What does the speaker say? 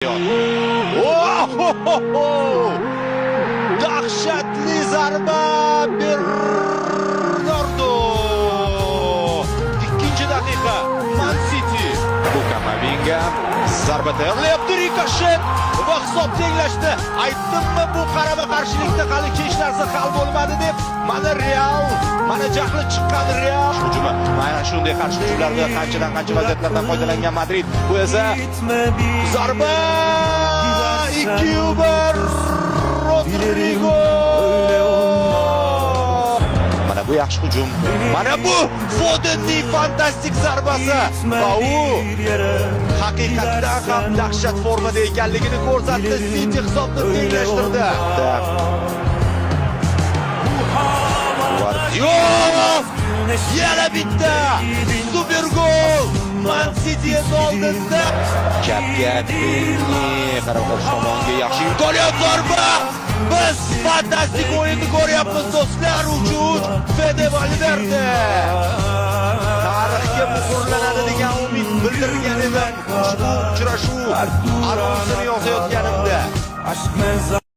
Oh! Dahshatli zarba, Bernardo! Ikkinchi daqiqa, Man City. Bu Kamavinga zarba tayyorlayapti, rikoshet va hisob tenglashdi. Aytdimmi, bu qarama-qarshilikda hali hech narsa hal bo'lmadi deb. Mana Real, mana jahli chiqqan Real. Hujumi. Mana shunday qarshi hujumlarda qanchadan qancha vaziyatlardan foydalangan Madrid. Bu esa zarba, 2-1, Rodrigo. Mana bu yaxshi hujum. Mana bu Fodenning fantastik zarbasi va u haqiqatdan ham dahshat formada ekanligini ko'rsatdi. City hisobni tenglashtirdi. Gvardiol, yana bitta super gol! Man City endi oldinda. Chapga qarama-qarshi tomonga yaxshi imkoniyat, zarba! Biz fantastik o'yinni ko'ryapmiz, do'stlar. 3-3, Fede Valverde. Tarixga muhrlanadi degan umid bildirgan edim ushbu uchrashuv anonsini yozayotganimda. Aşk mezar.